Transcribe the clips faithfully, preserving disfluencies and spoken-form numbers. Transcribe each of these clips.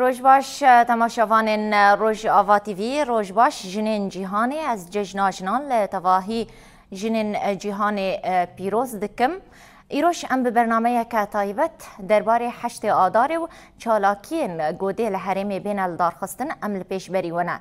Roj baş, e, temaşevanên, e, Rojava T V, roj baş jinên cîhanê, ez cejna jinan li tevahî jinên, e, cîhanê, e, pîroz dikim. Îroj em bi bernameyeke taybet derbarê heştê Adarê û çalakiyên godê li herêmê bêne lidarxistin, em li pêşberî we ne.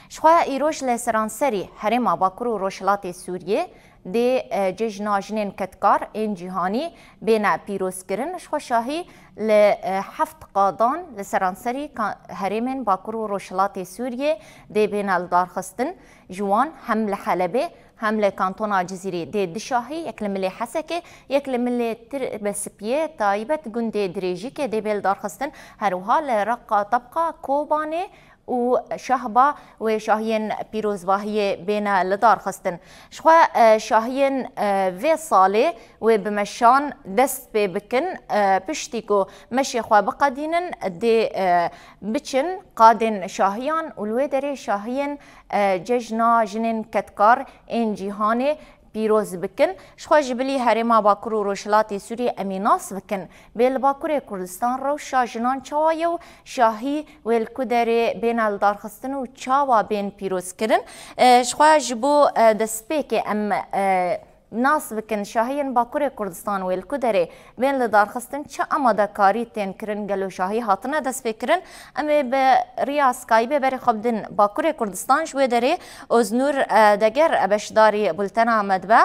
Jixwe îroj li seranserî herêma Bakur û Rojhilatê Sûriyê dê, e, cejna jinên kedkar ên cîhanî bêne pîrozkirin. Jixwe şahî li, e, heft qadan li seranserî ka-, herêmên Bakur û Rojhilatê Sûriyê dê bêne lidarxistin. Ji wan hem li Helebê, hem li kantona Cizîrê dê du şahî, yek li milê Hesekê, yek li milê Tirbespiyê, taybet gundê Dirêjîkê dê bê lidarxistin. Her wiha li Reqa, Tebqa, Kobanê û Şahba wê şahiyên pîrozbahiyê bêne lidarxistin. Jixwe, e, şahiyên, e, vê salê wê bi meşan dest pê bikin, e, piştî ku meşê xwe biqedînin, dê, e, biçin qadên şahiyan û li wê derê şahiyên, e, cejna jinên kedkar ên cîhanê pîroz bikin. Jixwe ji bilî herêma Bakur û Rojhilatê Sûriyê em ê nas bikin. Bê li Bakurê Kurdistan rewşa jinan çawa ye û şahî wê li ku derê bêne lidarxistin û çawa bên pîrozkirin? E, jixwe ji bo, e, destpêkê em, e, nas bikin şahiyên Bakurê Kurdistan wê li ku derê bên lidarxistin, çi amadekarî tên kirin, gelo şahî hatine destpêkirin? Em ê bi riya Skypeê berê xwe bidin Bakurê Kurdistan, ji wê derê Oznûr, e, Deger, e, beşdarî bultena me dibe.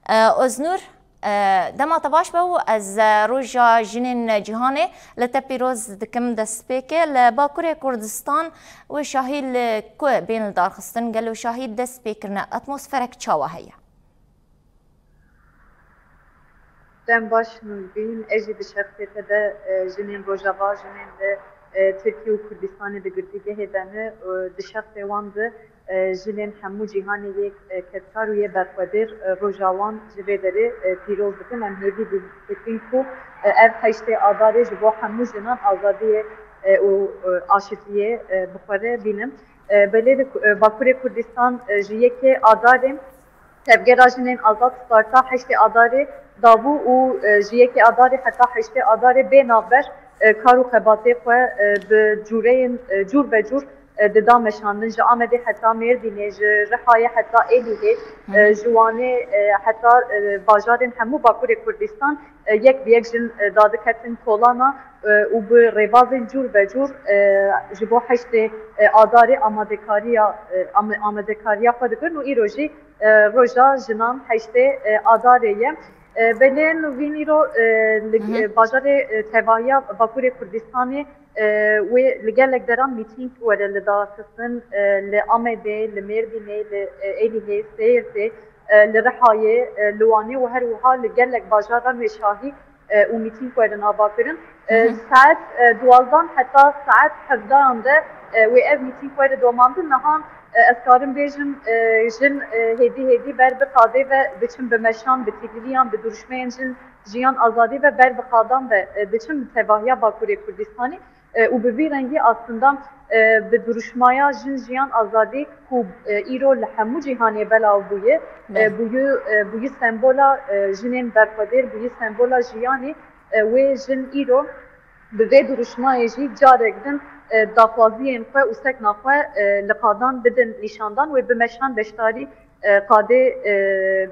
E, Oznûr, e, dema te baş be û ez, e, Roja Jinên Cîhanê li te pîroz dikim destpêkê. Li Bakurê Kurdistan wê şahî li ku bên lidarxistin, gelo şahî dest pê kirine, atmosferek çawa heye? Dem baş Nûrbîn, ez jî di şexsê te de, e, jinên Rojava, jinên li, e, Tirkiye û Kurdistanê di girtîgehê de ne, e, di şexsê wan de, e, jinên hemû cîhanê yê, e, kedkar û yê berxwedêr, e, roja wan ji vê derê, e, pîroz dikim. Em hêvî dikin ku, e, ev heştê Adarê ji bo hemû jinan azadiyê, e, û, e, aşitiyê, e, bi xwe re bînin. E, belê di, e, Bakurê Kurdistan, e, ji yekê Adarê Tevgera Jinên Azad starta heştê Adarê dabû û, e, ji yekê Adarê heta heştê Adarê bê navber, e, kar û xebatê xwe, e, bi cûreyên, e, cûr be cûr, e, dida meşandin. Ji Amedê heta Mêrdînê, ji Rihayê heta Êlihê, e, ji Wanê, e, heta, e, bajarên hemû Bakurê Kurdistan, e, yek bi yek jin, e, dadiketin kolana, e, û bi rêbazên cûr be cûr, e, ji bo heştê, e, Adarê amadekariya, e, ame-, amadekariya xwe dikirin û îro jî e, roja jinan heştê, e, Adarê ye. E, belê Nûvîn îro, e, li, e, bajarê, e, tevahiya Bakurê Kurdistanê, e, wê li gelek deran mîtîng were lidarxistin, e, li Amedê, li Mêrdînê, li, e, Êlihê, Sêrtê, e, li Rihayê, e, li Wanê û her wiha li gelek bajaran wê şahî e, û mîtîng werin avakirin. E, saet, e, duwazdan heta saet hevdayan de, e, wê ev mîtîng were domandin. Niha, e, ez karim bêjim, e, jin, e, hêdî hêdî ber bi qadê ve diçin bi meşan, bi tîliliyan, bi duruşmeyên jin, jiyan, azadî ve ber bi qadan ve, e, diçin bi tevahiya Bakurê Kurdistanê. E, û bi vî rengî aslında, e, bi duruşmaya Jin, Jiyan, Azadî ku, e, îro li hemû cîhanê belav bûye, e, bûye, e, bûye sembola, e, jinên berxwedêr, bûye sembola jiyanê, e, wê jin îro bi vê duruşmayê jî carek din, e, daxwaziyên xwe û sekna xwe, e, li qadan bidin nîşandan, wê bi meşan beşdarî e, qadê, e,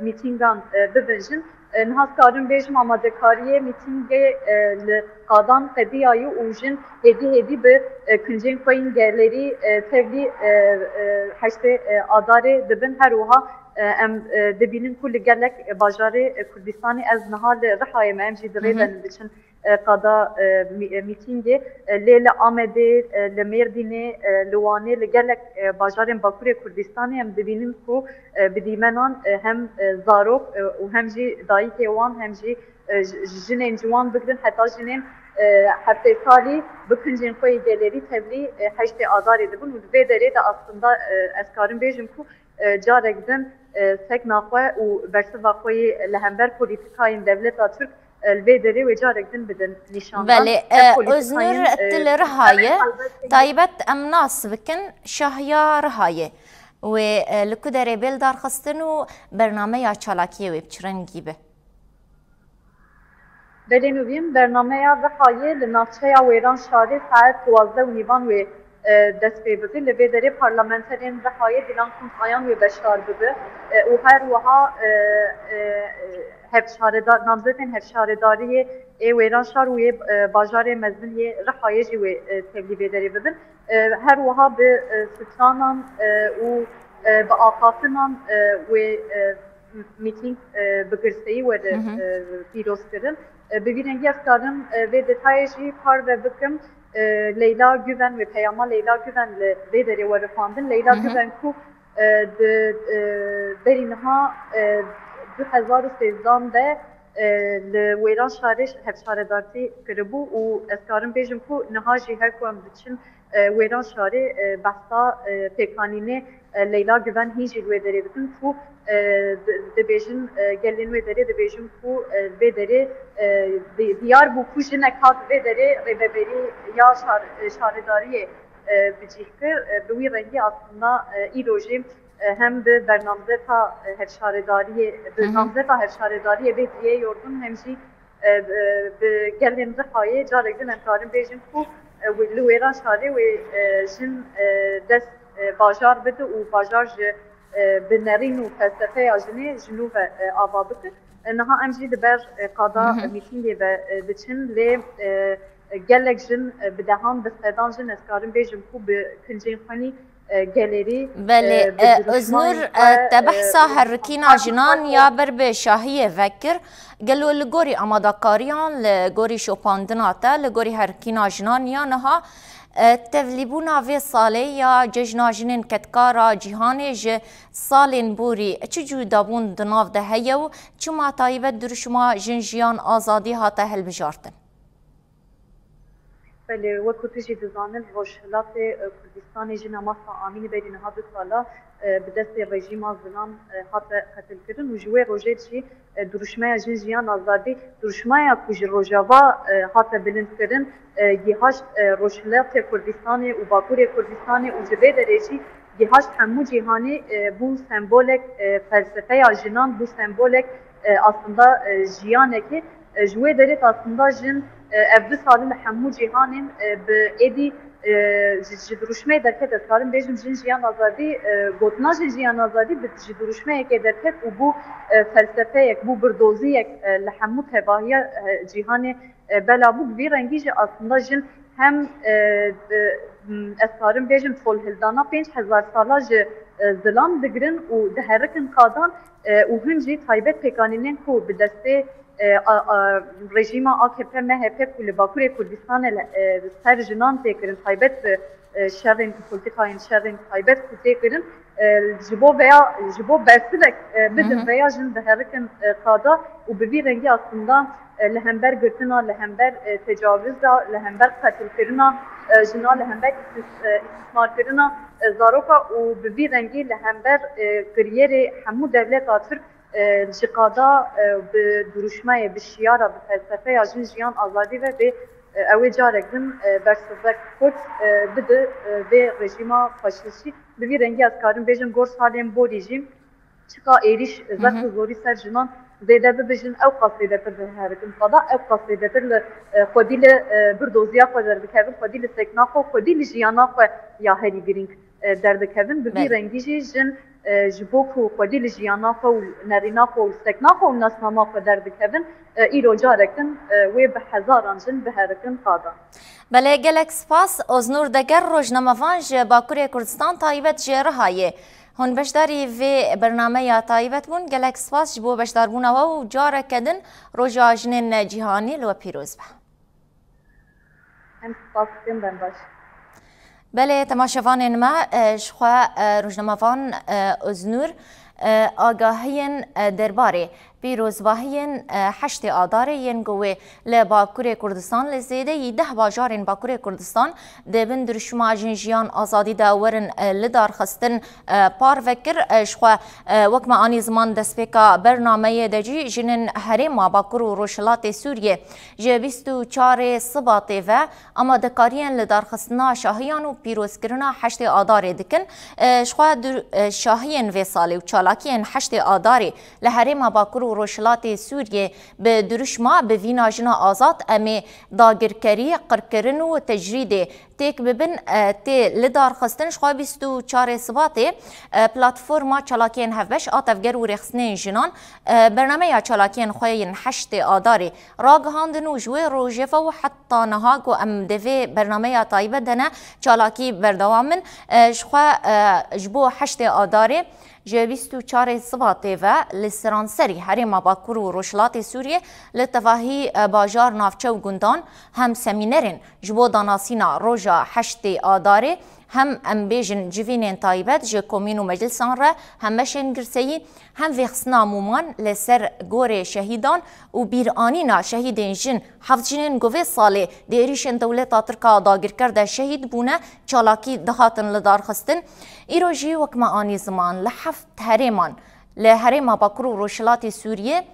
mîtîngan, e, bibin jin. E, niha ez karim bêjim amadekariyê mîtîngê, e, li qadan qediyayî û jin hêdî hêdî bi, e, kincên xwe yên gelerî, e, tevlî, e, e, heştê, e, Adarê dibin. Her wiha, e, em, e, dibînin ku li gelek bajarê, e, Kurdistanê, ez niha li Rihayê me, em jî di rê de ne diçin e, qada, e, mî-, e, mîtîngê, e, lê li Amedê, e, li Mêrdînê, e, li Wanê, li gelek, e, bajarên Bakurê Kurdistanê em dibînin ku, e, bi dîmenan, e, hem, e, zarok, e, û hem jî dayikê wan, hem jî, e, ji-, ji jinên ciwan bigirin heta jinên, e, heftê salî bi kincên xwe yê gelerî tevlî, e, heştê Adarê dibin û di vê derê de aslında, e, ez karim bêjim ku e, carek din, e, sekna xwe û bersiva xwe yê li hember polîtîkayên dewleta Tirk, e, li vê derê wê carek din bidin nîşandan. Belê, e, Oznur, e, tu li Rihayê, taybet em nas bikin, şahiya Rihayê. Wê, e, li ku derê bê lidarxistin û bernameya çalakiyê wê bi çi rengî be? Belê Nûvîn, bernameya Rihayê li navçeya Wêranşarê saet duwazdeh û nîvan wê, e, dest pê bibe. Li vê derê parlamenterên Rihayê Dîlan Kuntlayan wê beşdar bibe. E, û her wiha, e, e, hevşareda-, namzetên hevşaredariyê ê Wêranşar û yê, e, bajarê mezin yê Rihayê jî wê, e, tevlî vê derê bibin. E, her wiha bi, e, stranan, e, û, e, bi axaftinan, e, wê, e, mîtîng, e, bi girseyî were, Hı hı. e, pîroz kirin. E, bi vî rengî ez karim, e, vê detayê jî parve bikim. E, Leyla Güven wê peyama Leyla Güven li vê derê were rifandin. Leyla Hı hı. Güven ku, e, di, e, berî niha, e, du hezar û sêzdan de, e, li Wêranşarê hevşaredartî kiribû û ez karim bêjim ku niha jî her ku em diçin, e, Wêranşarê, e, behsa, e, pêkanînê, e, Leyla Güven hîn jî li wê derê dikin ku, e, di-, dibêjin, e, gelên wê derê dibêjin ku, e, vê derê, e, di-, diyar bû ku jinek hat vê derê rêveberî ya şar-, e, şaredariyê, e, bi cih kir. E, bi wî rengî aslında, e, îro jî, e, hem bi bernamzeta, e, hevşaredariyê, bi Hı hı. namzeta hevşaredariyê vê Diliyê Yorgun hem jî, e, bi, bi gelên Rihayê carek din em karin bêjin ku, e, wê-, li Wêranşarê wê, e, jin, e, dest, e, bajar bide û bajar ji, e, bi nerîn û felsefeya jinê ji nû ve, e, ava bike. E, niha em jî li ber, e, qada Hı hı. mîtîngê ve, e, diçin lê, e, gelek jin, e, bi dehan, bi sedan jin ez karim bêjim ku bi kincên xwenî, e, gelêrî, Belê, e, bi e, duruşmayên Öznur, xwe, e, te e, behsa herikîna jinan ya ber bi şahiyê vekir. Gelo li gorî amadakariyan, li gorî şopandina te, li gorî herikîna jinan ya niha, e, tevlîbûna vê salê ya Cejna Jinên Kedkara Cîhanê ji salên borî çi cûdabûn di nav de heye û çima taybet duruşma Jin Jiyan Azadî hate hilbijartin? Belê, wek ku tu jî dizanî, Rojhilatê, e, Kurdistanê jîna masa Amînê berî niha du sala, e, bi destê rejîma zilam, e, hate qetilkirin û ji wê rojê jî, e, duruşmeya Jin Jiyan Azadî, duruşmeya ku ji Rojava, e, hate bilindkirin, e, gihaşt, e, Rojhilatê Kurdistanê û Bakurê Kurdistanê û ji vê derê jî gihaşt hemû cîhanê, e, bû sembolek, e, felsefeya jinan, bû sembolek, e, aslında, e, jiyanekê. E, ji wê derê aslında jin, e, ev du salî li hemû cîhanên, e, bi êdî, e, ji, ji duruşmeyê derket, ez karim bêjim Jin Jiyan Azadî, e, gotina Jin Jiyan Azadî bi, ji duruşmeyekê derket û bû, e, felsefeyek, bû birdoziyek, e, li hemû tevahiya, e, cîhanê, e, bela bû. Bi vî rengî jî aslında jin hem, e, di, m, ez karim bêjim, tolhildana pênc hezar sala ji, e, zilam digirin û diherikin qadan, e, û hin jî taybet pêkanînên ku bi destê, e, a, a, rejîma A K P M H P ku li Bakurê Kurdistanê li, e, ser jinan tê kirin, taybet bi, e, şerên, polîtîkayên şerên taybet ku tê kirin, e, ji bo veya, ji bo bersivek, e, bidin Hı hı. veya jin diherikin, e, qada û bi vî rengî aslında, e, li hember girtina, li hember, e, tecawiza, li hember qetilkirina, e, jina, li hember îstis-, e, îstismarkirina, e, zaroka û bi vî rengî li hember, e, kiriyerê hemû dewleta Tirk, e, ji qada, e, bi duruşmeyê, bi şiyara, bi felsefeya Jin Jiyan Azadî ve bê, e, ew ê carek din, e, bersivek xurt, e, bide, e, vê rejîma faşîstî. Bi vî rengî ez karim bêjim gor salên borî jî çiqa êrîş, Hı hı. zext û zorî ser jinan zêde bibijin, ew qas zêdetir diherikin qada, ew qas zêdetir li, e, xwedî li, e, birdoziya xwe derdikevin, xwedî li sekna xwe, xwedî li jiyana xwe ya herî girîng, e, derdikevin. Bi vî Belê. rengî jî jin, e, ji bo ku xwedî li jiyana xwe û nerîna xwe û sekna xwe û nasnama xwe derdikevin, e, îro carek din, e, wê bi hezaran jin biherikin qada. Belê, gelek spas. Oznur Deger, rojnamevan ji Bakurê Kurdistan, taybet ji Rihayê. Hûn beşdarî vê bernameya taybet bûn. Gelek spas ji bo beşdarbûna we û careke din Roja Jinên Cîhanî li we pîroz be. Em spas dikin, ben baş. Belê, temaşevanên me, e, ji xwe, e, rojnamevan, e, Oznur, e, agahiyên, e, derbarê pîrozbahiyên, e, heştê Adarê yên ku wê li Bakurê Kurdistan, li zêdeyî deh bajarên Bakurê Kurdistan di bin dirûşma Jin Jiyan Azadî de werin, e, lidarxistin, e, parve kir. E, ji xwe, e, wek me anî ziman, destpêka bernameyê de jî jinên herêma Bakur û Rojhilatê Sûriyê ji bîst û çarê Sibatê ve amadekariyên lidarxistina şahiyan û pîrozkirina heştê Adarê dikin. E, ji xwe dur-, e, şahiyên vê salê û çalakiyên heştê Adarê li herêma Bakur û Rojhilatê Sûriyê bi dirûşma "Bi vîna jina azad, em ê dagirkerî, qirkirin û tecrîdê têk bibin" e, tê lidarxistin. Ji xwe bîst û çarê Sibatê, e, Platforma Çalakiyên Hevbeş a Tevger û Rêxistinên Jinan, e, bernameya çalakiyên xwe yên heştê Adarê ragihandin û ji wê rojê ve û heta niha ku em di vê bernameya taybet de ne, çalakî berdewam in. E, ji xwe, e, ji bo heştê Adarê, ji bîst û çarê Sibatê ve li seranserî Herêma Bakur û Rojhilatê Sûriyê li tevahî, e, bajar, navçe û gundan hem semînerên ji bo danasîna roja heştê Adarê, hem, em bêjin, civînên taybet ji komîn û meclisan re, hem meşên girseyî, hem vêxistina mûman li ser gorê şehîdan û bîranîna şehîdên jin, heft jinên ku vê salê di êrîşên dewleta Tirk a dagirker de şehîd bûne, çalakî dihatin lidarxistin. Îro jî, wek me anî ziman, li heft herêman li Herêma Bakur û Rojhilatê Sûriyê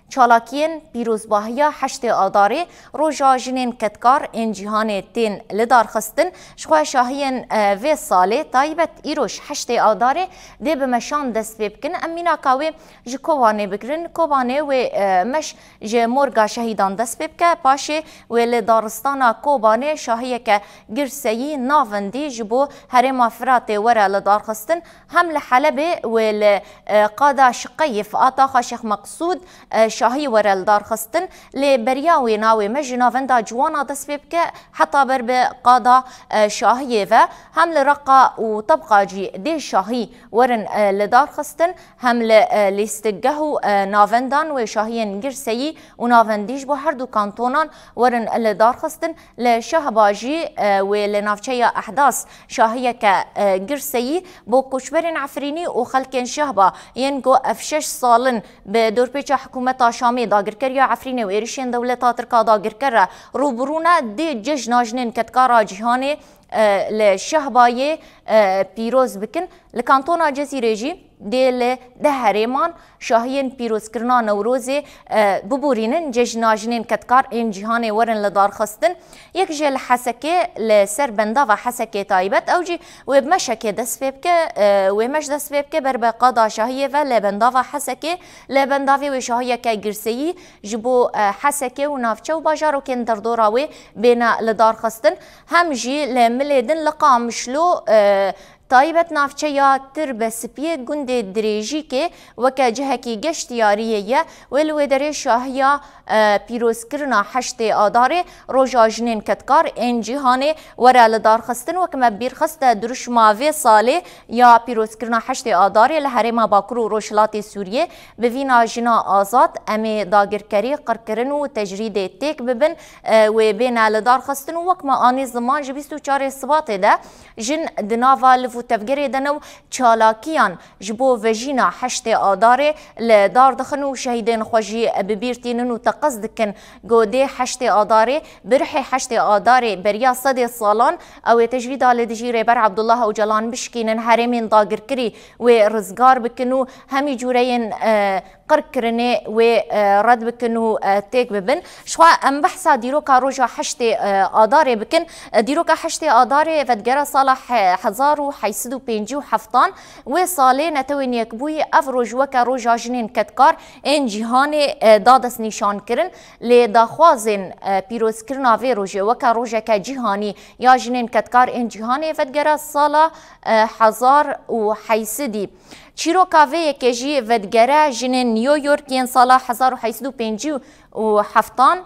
çalakiyên pîrozbahiya heştê Adarê, Roja Jinên Kedkar ên Cîhanê, tên lidarxistin. Ji xwe şahiyên, e, vê salê, taybet îroj heştê Adarê, dê bi meşan dest pê bikin. Em mînaka wê ji Kobanê bigirin. Kobanê wê, e, meş ji morga şehîdan dest pê bike, paşê wê li daristana Kobanê şahiyeke girseyî navendî ji bo herêma Firatê were lidarxistin. Hem li Helebê wê li, e, qada Şiqeyif a taxa Şêx Meqsûd, e, şahî were lidarxistin. Lê beriya wê navê me ji navenda ciwana dest pê bike heta ber bi qada, e, şahiyê ve. Hem li Reqa û Tebqa jî dê şahî werin, e, lidarxistin. Hem li, e, lîstikgeh û, e, navendan wê şahiyên girseyî û navendî ji bo her du kantonan werin lidarxistin. Li Şehba jî, e, wê li navçeya Ehdas şahiyeke, e, girseyî bo koçberên Efrînî û xelkên Şehba yên ku ev şeş sal in bi dorpêça hikûmeta Şamê, dagirkeriya Efrînê û êrişên dewleta Tirk a dagirker re rûbirû ne, dê Cejna Jinên Kedkar a Cîhanê, e, li Şehbayê, e, pîroz bikin. Li kantona Cezîrê jî dê li deh herêman şahiyên pîrozkirina Newrozê, e, biborînin, Cejna Jinên Kedkar ên Cîhanê werin lidarxistin. Yek jê li Hesekê, li ser bendava Hesekê taybet, ew jî wê bi meşekê dest pê bike, e, wê meş dest pê bike ber bi qada şahiyê ve li bendava Hesekê, li bendavê wê şahiyeke girseyî ji bo, e, Hesekê û navçe û bajarokên derdora wê bêne lidarxistin. Hem jî li milê din li Qamişlo, e, taybet navçeya Tirbe Sipiyê gundê Dirêjîkê weke cihekî geştiyariyê ye. Wê li wê derê şahiya, e, pîrozkirina heştê Adarê, Roja Jinên Kedkar ên Cîhanê, were lidarxistin. Wek me bîr xiste, dirûşma vê salê ya pîrozkirina heştê Adarê li herêma Bakur û Rojhilatê Sûriyê, "Bi vîna jina azad, em ê dagirkerî, qirkirin û tecrîdê têk bibin", e, wê bêne lidarxistin û wek me anî ziman, ji bîst û çarê Sibatê de jin di nava liv û tevgerê de ne û çalakiyan ji bo vejîna heştê Adarê li dar dixin û şehîdên xwe jî bi bîr tînin û teqez dikin ku dê heştê Adarê, bi rihê heştê Adarê beriya sedê salan, ew ê tecrîda li dijî Rêber Abdullah Ocalan bişkînin, herêmên dagirkirî wê rizgar bikin û hemî cûreyên, e, qirkirinê wê, e, red bikin û, e, têk bibin. Ji xwe em behsa dîroka roja heştê, e, Adarê bikin. E, dîroka heştê Adarê vedigere sala he-, hezar û heyt sed û pêncî û heftan. Wê salê Netewên Yekbûyî ev roj weke Roja Jinên Kedkar ên Cîhanê, e, da destnîşankirin. Lê daxwazên, e, pîrozkirina vê rojê weke rojeke cîhanî ya jinên kedkar ên cîhanê vedigere sala, e, hezar û heyt sedî. Çîroka vê yekê jî vedigere jinên New York yên sala hezar û heyt sed û pêncî û heftan,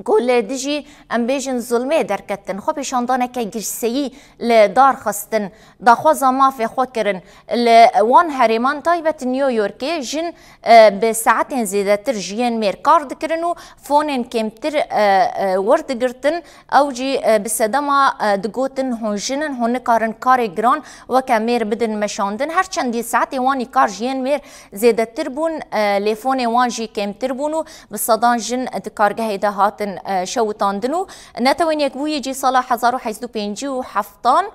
ku li dijî, em bêjin, zulmê derketin, xwepêşandaneke girseyî li dar xistin, daxwaza mafê xwe kirin. Li wan herêman, taybet New Yorkê, jin, e, bi saetên zêdetir ji yên mêr kar dikirin û fonên kêmtir, e, e, werdigirtin. Ew jî, e, bi sedema, e, digotin, hûn jin in, hûn nikarin karê giran weke mêr bidin meşandin. Her çendî saetê wan î kar ji yên mêr zêdetir bûn, e, lê fonê wan jî kêmtir bûn û bi sedan jin di kargehê de hatin, e, şewitandin û Netewên Yekbûyî jî sala hezar û heyt sed û pêncî û heftan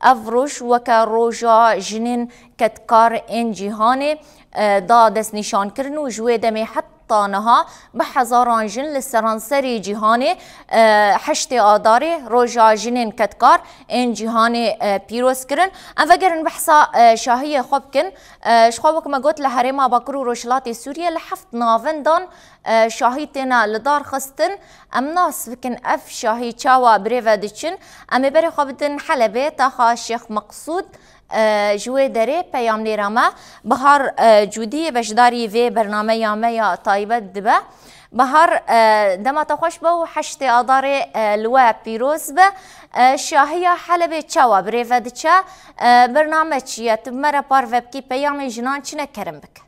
ev roj weke Roja Jinên Kedkar ên Cîhanê, e, da destnîşankirin û ji wê demê het Ta niha bi hezaran jin li seranserê cîhanê, e, heştê Adarê, Roja Jinên Kedkar ên Cîhanê, e, pîroz kirin. Em vegerin behsa, e, şahiyê xwe bikin. E, ji xwe wek me got, li herêma Bakur û Rojhilatê Sûriyê li heft navendan, e, şahî têne li dar xistin. Em nas bikin ev şahî çawa bi rê ve diçin. Em ê berê xwe bidin Helebê, taxa Şêx Meqsûd. E, ji wê derê peyamnêra me Bihar, e, Cûdî beşdarî vê bernameya me ya taybet dibe. Bihar, e, dema te xweş be û heştê Adarê, e, li we pîroz be. E, şahiya Helebê çawa bi rê ve diçe? E, bername çi ye? Tu bi me re parve bikî, peyamên jinan çi ne, kerem bike.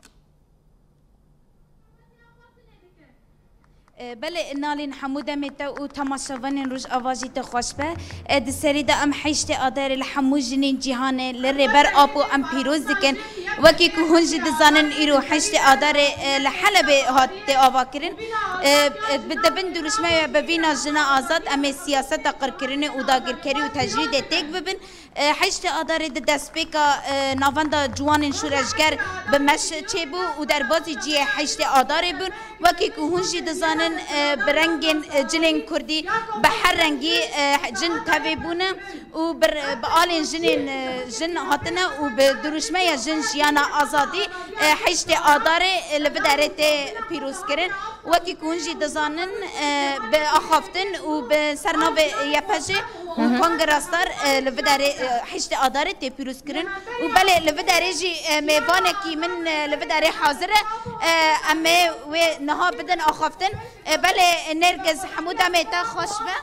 E, belê, nalên hemû demê te û temaşevanên Rojava jî te xweş be. E, di serî de em heştê Adarê li hemû jinên cîhanê li Rêber Apo em pîroz dikin. Wekî ku hûn jî dizanin, îro heştê Adarê, e, li Helebê hat tê avakirin. E, e, bi, di bin dirûşmeya bi vîna jina azad em ê siyaseta qirkirinê û dagirkerî û tecrîdê têk bibin. E, heştê Adarê di destpêka, e, navenda ciwanên şûreşger bi meş çêbû û derbazî cihê heştê Adarê bûn. Wekî ku hûn jî dizanin, e, bi rengên, e, cinên kurdî bi her rengî, e, cin tevê bûne û bi, bi alên jinên, e, jin hatine û bi dirûşmeya Jin Jiyana Azadî, e, heştê Adarê, e, li vê derê tê pîrozkirin. Wekî ku hûn jî dizanin, e, bi axaftin û bi sernavê Y P J û Hı hı. Kongera Star, e, li vê derê, e, heştê Adarê tê pîrozkirin. Û belê li vê derê jî, e, mêvanekî min, e, li vê derê hazir e. E, em ê wê niha bidin axaftin. E, belê Nêrgiz, hemû demê te xweş be.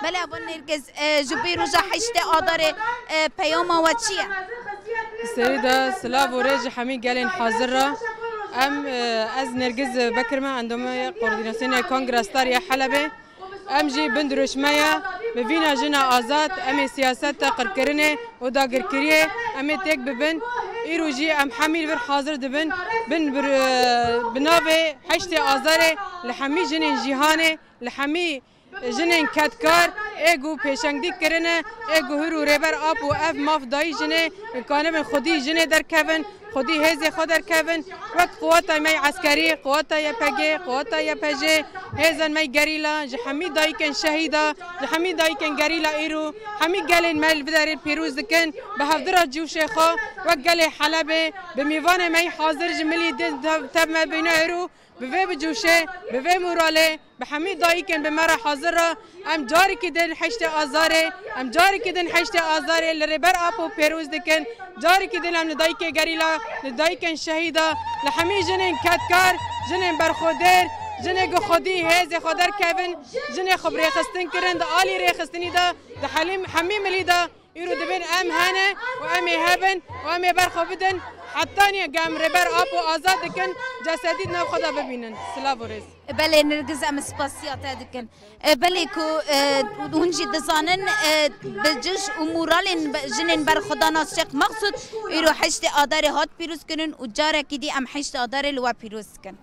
Belê, abo Nêrgiz, e, ji bo roja heştê Adarê, e, peyama we çi ye? Serî de silav û rê ji hemî gelên hazir re. Em, e, ez Nêrgiz Bekir me, endamê Koordînasyonê Kongre Star ya Helebê. Em jî bin dirûşme ye, bi vîna jina azad, em ê siyaseta qirkirinê û dagirkiriyê em ê têk bibin. Îro jî em hemî li vir hazir dibin. Bin bir, e, bi navê heştê Azarê li hemî jinên cîhanê, li hemî jinên kedkar ê ku pêşengdî kirine, ê ku hûr û Rêber Apo ev maf dayî jinê, kanibin xwedî jinê derkevin, xwedî hêzê xwe derkevin, wek quweta me eskerî, quweta Y P G, quweta Y P J, hêzên me gerîla, ji hemî dayikên şehîda, ji hemî dayikên gerîla îro, hemî gelên me li vê derê pîroz dikin, bi hevdira cûşê xwe, wek gelê Helebê, bi mêvanê me hazir ji milî din tev, tev me bîne îro, bi vê bicûşê, bi vê moralê, bi hemî dayikên bi me re hazir re, em carekî din heştê Azarê, em carekî din heştê Azarê li Rêber Apo pêroz dikin. Carekî din em li dayikê gerîla, li dayikên şehîda, li hemî jinên kedkar, jinên berxwedêr, jinê ku xwedî hêzê xwe derkevin, jinê xwe bi rêxistin kirin, di alî rêxistinî de, di helî-, hemî milî de, Îro dibin em hene û em ê hebin û em ê ber xwe bidin. Hetanî ku em Rêber Apo azad dikin, cesedî di nav xwe de bibînin. Silav û rêz. Belê Nirgiz, em spasiya te dikin. E, belê ku, e, hûn jî dizanin, e, bi ciş û moralên be-, jinên berxwedana Şêx Meqsûd îro heştê Adarê hat pîroz kirin û carekî dî em heştê Adarê li we pîroz dikin.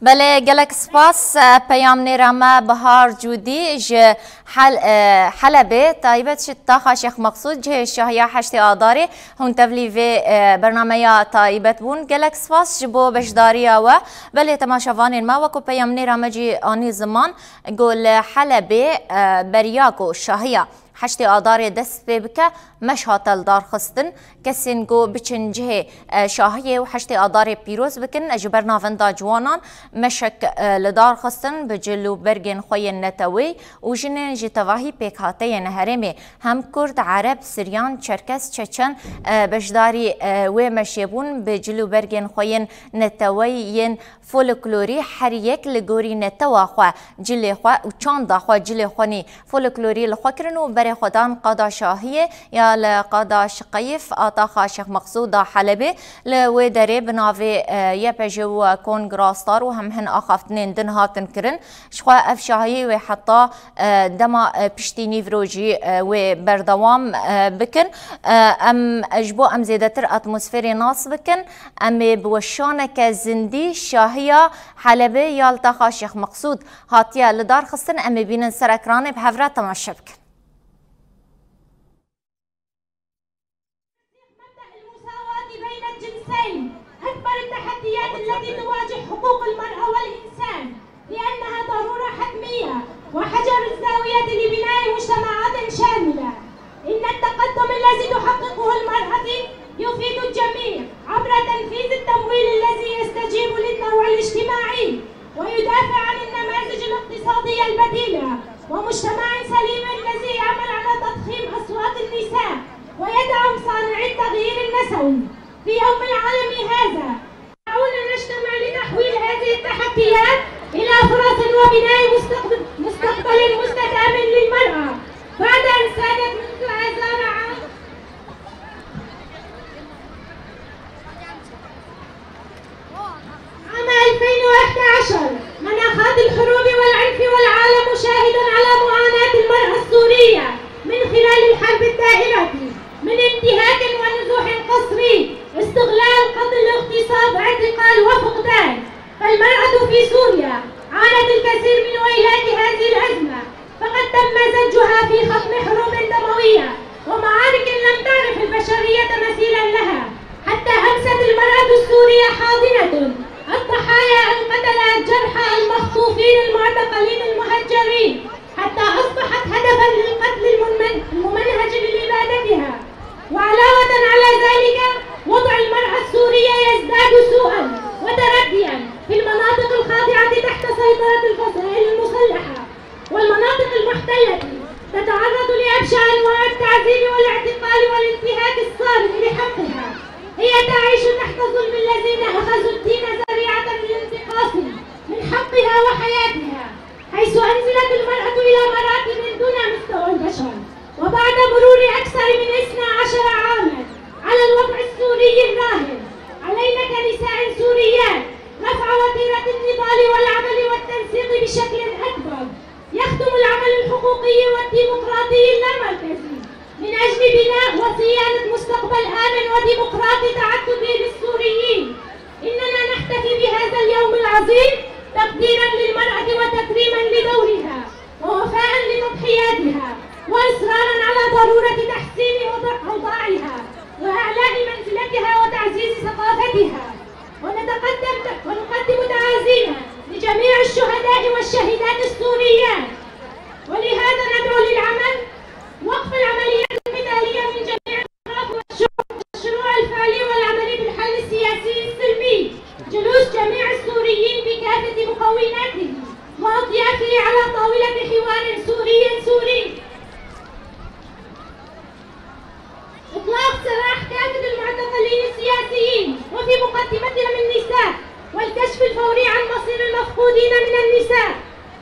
Belê, gelek spas, e, peyamnêra me Bihar Cûdî ji Hel-, e, Helebê, taybet ji taxa Şêx Meqsûd, cihê şahiya heştê Adarê, hûn tevlî vê, e, bernameya taybet bûn. Gelek spas ji bo beşdariya we. Belê, temaşevanên me, wekû peyamnêra me jî anî ziman, ku li Helebê, e, beriya ku şahiya heştê Adarê dest pê bike, meş hate lidarxistin. Kesên ku biçin cihê, e, şahiyê û heştê Adarê pîroz bikin, e, ji ber navenda ciwanan meşek, e, lidarxistin, bi cil û bergên xwe yên neteweyî û jinên ji tevahî pêkhateyên herêmê, hem Kurd, Ereb, Siryan, Çerkes, Çeçen, e, beşdarî, e, wê meşê bûn, bi cil û bergên xwe yên neteweyî yên folklorî, her yek li gorî netewa xwe, cilê xwe û çanda xwe, cilê xwe nî folklorî li xwe kirin û berê xwe dan qada şahiyê ya li qada Şiqeyif a taxa Şêx Meqsûd a Helebê. Li wê derê bi navê, e, Y P J û Kongra Star û hem hin axaftinên din hatin kirin. Ji xwe ev şahiyê wê heta, e, dema, e, piştî nîvro jî, e, wê berdewam, e, bikin. E, em, ji bo em zêdetir atmosferê nas bikin, em ê bi weşaneke zindî şahiya Helebê ya li taxa Şêx Meqsûd hatiye lidarxistin, em ê bînin ser ekranê, bi hev re temaşe bikin. مبدأ المساواة بين الجنسين أكبر التحديات التي تواجه حقوق المرأة والإنسان، لأنها ضرورة حتمية وحجر الزاوية لبناء مجتمعات شاملة. إن التقدم الذي تحققه المرأة يفيد الجميع عبر تنفيذ التمويل الذي يستجيب للنوع الاجتماعي ويدافع عن النماذج الاقتصادية البديلة ومجتمع سليم الذي يعمل على تضخيم أصوات النساء ويدعم صانعي التغيير النسوي. في يوم العالمي هذا، دعونا نجتمع لتحويل هذه التحديات إلى فرص وبناء مستقبل، مستقبل مستدام للمرأة. بعد أن سادت منذ آذار عام عام ألفين وإحدى عشر مناخات الحروب والعنف، والعالم شاهد على معاناة المرأة السورية من خلال الحرب الدائرة من انتهاك ونزوح قسري، استغلال، قتل، اغتصاب، اعتقال وفقدان. فالمرأة في سوريا عانت الكثير من ويلات هذه الأزمة، فقد تم زجها في خضم حروب دموية ومعارك لم تعرف البشرية مثيلا لها. حتى أمست المرأة السورية حاضنة الضحايا، القتلة، الجرحى، المخطوفين، المعتقلين، المهجرين، حتى أصبحت هدفا للقتل الممن-، الممنهج لإبادتها. وعلاوة على ذلك، وضع المرأة السورية يزداد سوءا وترديا في المناطق الخاضعة تحت سيطرة الفصائل المسلحة. والمناطق المحتلة تتعرض لأبشع أنواع التعذيب والاعتقال والانتهاك الصارم لحقها. هي تعيش تحت ظلم الذين أخذوا الدين ذريعة للانتقاص من حقها وحياتها، حيث أنزلت المرأة إلى مراتب دون مستوى البشر. وبعد مرور أكثر من اثنا عشر عاما على الوضع السوري الراهن، علينا كنساء سوريات رفع وتيرة النضال والعمل والتنسيق بشكل أكبر، يخدم العمل الحقوقي والديمقراطي اللامركزي من أجل بناء وصيانة مستقبل آمن وديمقراطي تعددي للسوريين. إننا نحتفي بهذا اليوم العظيم تقديرا للمرأة وتكريما لدورها ووفاء لتضحياتها وإصرارا على ضرورة تحسين وضع-، أوضاعها وإعلاء منزلتها وتعزيز ثقافتها. ونتقدم ونقدم تعازينا لجميع الشهداء والشهيدات السوريات. ولهذا ندعو للعمل وقف العمليات القتالية من جميع الأطراف والشعوب، والشروع الفعلي والعملي بالحل السياسي السلمي، جلوس جميع السوريين بكافة مكوناته وأطيافه على طاولة حوار سوري سوري. إطلاق سراح كافة المعتقلين السياسيين، وفي مقدمتهم النساء، والكشف الفوري عن مصير المفقودين من النساء.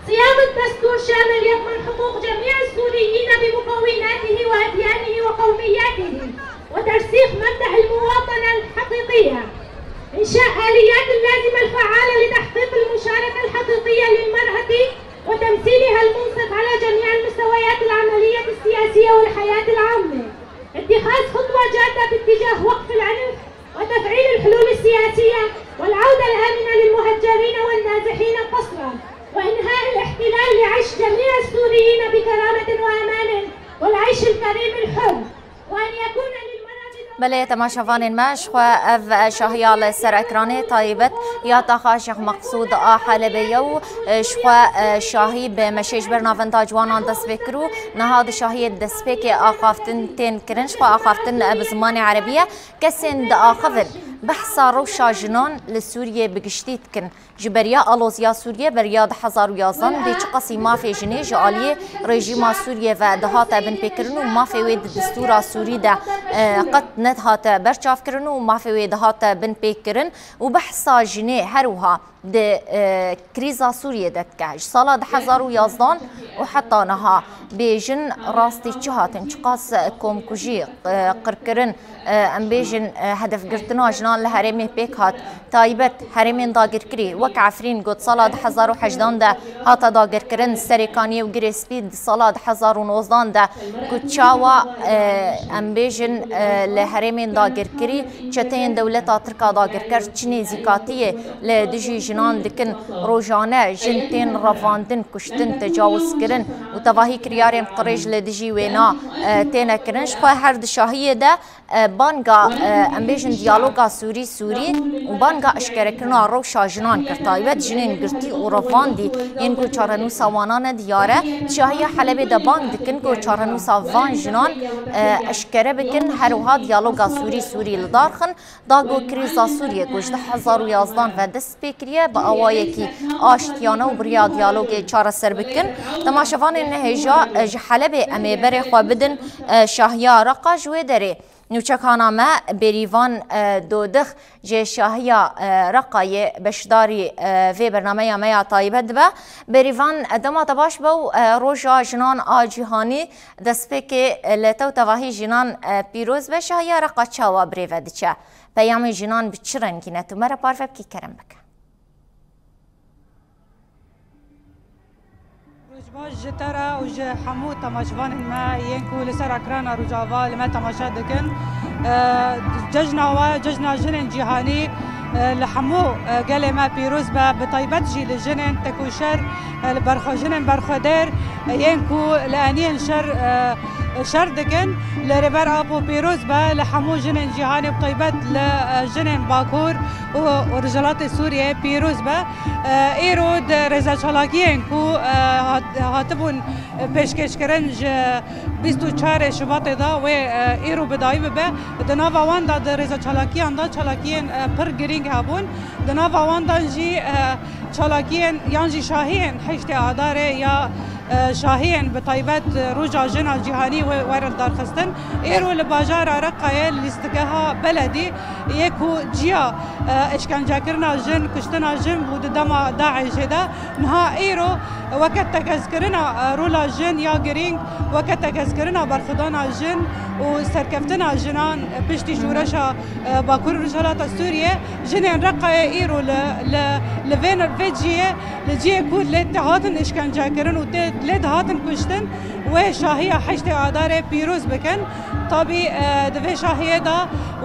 صياغة دستور شامل يضمن حقوق جميع السوريين بمكوناته وأديانه وقومياته، وترسيخ مبدأ المواطنة الحقيقية. إنشاء آليات اللازمة الفعالة لتحقيق المشاركة الحقيقية للمرأة وتمثيلها المنصف على جميع المستويات العملية السياسية والحياة العامة. اتخاذ خطوة جادة باتجاه وقف العنف وتفعيل الحلول السياسية والعودة الآمنة للمهجرين والنازحين قسرا، وإنهاء الاحتلال لعيش جميع السوريين بكرامة وأمان والعيش الكريم الحر، وأن يكون للمرأة دور Belê, temaşevanên me, ji xwe ev şahiya li ser ekranê taybet ya taxa Şêx Meqsûd a Helebê ye û, e, ji xwe, e, şahî bi meşê ji ber navenda ciwanan dest pê kir û niha di şahiyê destpêkê axaftin tên kirin. Ji xwe axaftin, e, bi zimanê erebî ye. Kesên diaxivin behsa rewşa jinan li Sûriyê bi giştî dikin. Ji beriya aloziya Sûriyê, beriya du hezar û yazdan dê çiqasî mafê jinê ji aliyê rejîma Sûriyê ve dihate binpêkirin û mafê wê di destûra Sûrî de, e, qet nedihate berçavkirin û mafê wê dihate binpêkirin û behsa jinê her wiha di, e, krîza Sûriyê de dike. Ji sala du hezar û yazdan û heta niha bê jin rastî çi hatin, çiqas komkujî, e, qirkirin, e, em bêjin, e, hedefgirtina jinan li herêmê pêk hat. Taybet herêmên dagirkirî wek Efrîn ku di sala du hezar û hejdan de hate dagirkirin, Serêkaniyê û Girê Spî di sala du hezar û nozdan de ku çawa, e, em bêjin, e, li herêmên dagirkirî çeteyên dewleta Tirk a dagirker çi nêzîkatiyê li dijî jinan dikin. Rojane jin tên revandin, kuştin, tecawizkirin û tevahî kiriye. Karên qirêj li dijî wêna, e, têne kirin. Ji xwe her di şahiyê de, e, banga, e, em bêjin diyaloga Sûrî-Sûrî û banga eşkerekirina rewşa jinan kir. Taybet jinên girtî û revandî yên ku çarenûsa wana ne diyar e, di şahiya Helebê de bang dikin ku çarenûsa van jinan, e, eşkere bikin, her wiha diyaloga Sûrî-Sûrî li dar xin. Da ku krîza Sûriyê ku ji du hezar û yazdan ve dest pê kiriye, bi awayekî aştiyane û bi riya diyalogê çareser bikin. Temaşevanên hêja, e, ji Helebê em ê berê xwe bidin, e, şahiya Reqa. Ji wê derê nûçekana me Bêrîvan, e, Dodix jê şahiya, e, Reqayê beşdarî, e, vê bernameya me ya taybet dibe. Bêrîvan, e, dema te baş be û, e, roja jinan a cîhanî destpêkê, e, li te û tevahî jinan, e, pîroz be. Şahiya Reqa çawa bi rê ve diçe? Peyamê jinan bi çi rengî ne? Tu me re parve bikî, kerem bike. Roj baş ji te re û ji hemû temaşevanên me yên ku li ser ekrana Rojava li me temaşe dikin. E, cejna we, cejna jinên cîhanî, e, li hemû, e, gelê me pîroz be, bi taybet jî li jinên tekoşer, e, li berxwe-, jinên berxwedêr, e, yên ku li eniyên şer, e, şer dikin. Li Rêber Apo pîroz be, li hemû jinên cîhanê, bi taybet li, e, jinên Bakur û, û Rojhilatê Sûriyê pîroz be. E, îro di rêzeçalakiyên ku, e, hat-, hatibûn pêşkêşkirin ji bîst û çarê Şubatê de wê, e, îro bi dawî bibe. Di nava wan de, di rêzeçalakiyan de çalakiyên, e, pir girîng hebûn. Di nava wan de jî, e, çalakiyên yan jî şahiyên heştê Adarê ya, e, şahiyên bi taybet, e, Roja Jina Cîhanî wê were darxistin. Îro li bajara Reqayê lîstgeha beledî yê ku ciya, e, eşkencekirina jin, kuştina jin bû di dema DAIŞê de. Niha îro weke tekezkirina, e, rola jin ya girîng, weke tekezkirina berxwedana jin û serkeftina jinan, e, piştî şoreşa, e, Bakur û Rojhilata Sûriyê, jinên Reqayê îro li, li, li vê, vê ciyê, li ciyê ku lê dihatin îşkencekirin û tê, lê dihatin kuştin, wê şahiya heştê Adarê pîroz bikin. Tabî, e, di vê şahiyê de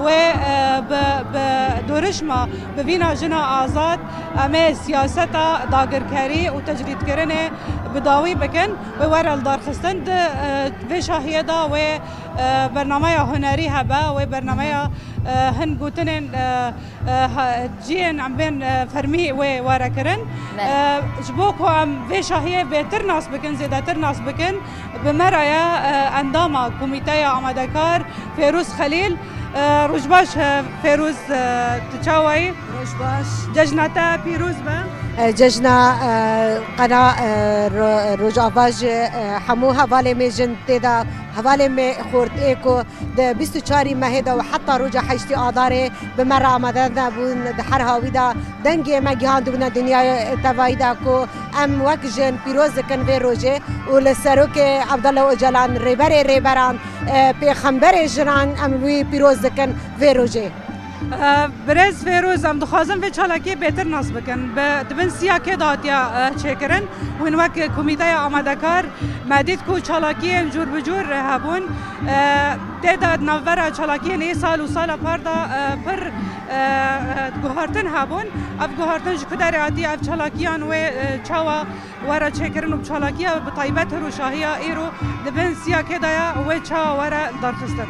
wê, e, bi, bi dorişma, bi vîna jina azad, em ê siyaseta dagirkerî û tecrîdkirinê bi dawî bikin, wê were li darxistin. Di, e, vê şahiyê de wê, e, bernameya hunerî hebe, wê bernameya, e, hin gotinên, e, e, ha-, ciyên em bên, e, fermî wê were kirin. Me. E, ji bo ku em vê şahiyê bêtir nas bikin, zêdetir nas bikin, bi me re ye, e, endama Komîteya Amadekar Fêroz Xelîl. E, roj baş, e, Fêroz, e, tu çawa yî? Roj baş. Cejna te pîroz be. E, cejna, e, qena, e, ro-, Rojava ji, e, hemû hevalê me jin tê de, hevalê me xort ê ku di bîst û çarî mehê de û heta roja heştê Adarê bi me re amade nebûn, di her hawî de dengê me gihandibûne dinyayê tevayî de ku em wek jin pîroz dikin vê rojê û li serokê Abdullah Ocalan, rêberê rêberan, e, pêxemberê jinan, em wî pîroz dikin vê rojê. E, Birêz Fêroz, em dixwazin vê çalakiyê bêtir nas bikin. Bi, di bin siya kê de hatiye, e, çêkirin? Hûn wek komîteya amadekar me dît ku çalakiyên cûr bi cûr hebûn. E, tê de di navbera çalakiyên ê sal û sala par de, e, pir, e, e, guhartin hebûn. Ev guhartin ji ku derê hatiye, ev çalakiyan wê, e, çawa were çêkirin û bi çalakiya bi taybet hiroşahiya îro di bin siya kê de ye, wê çawa were darxistin?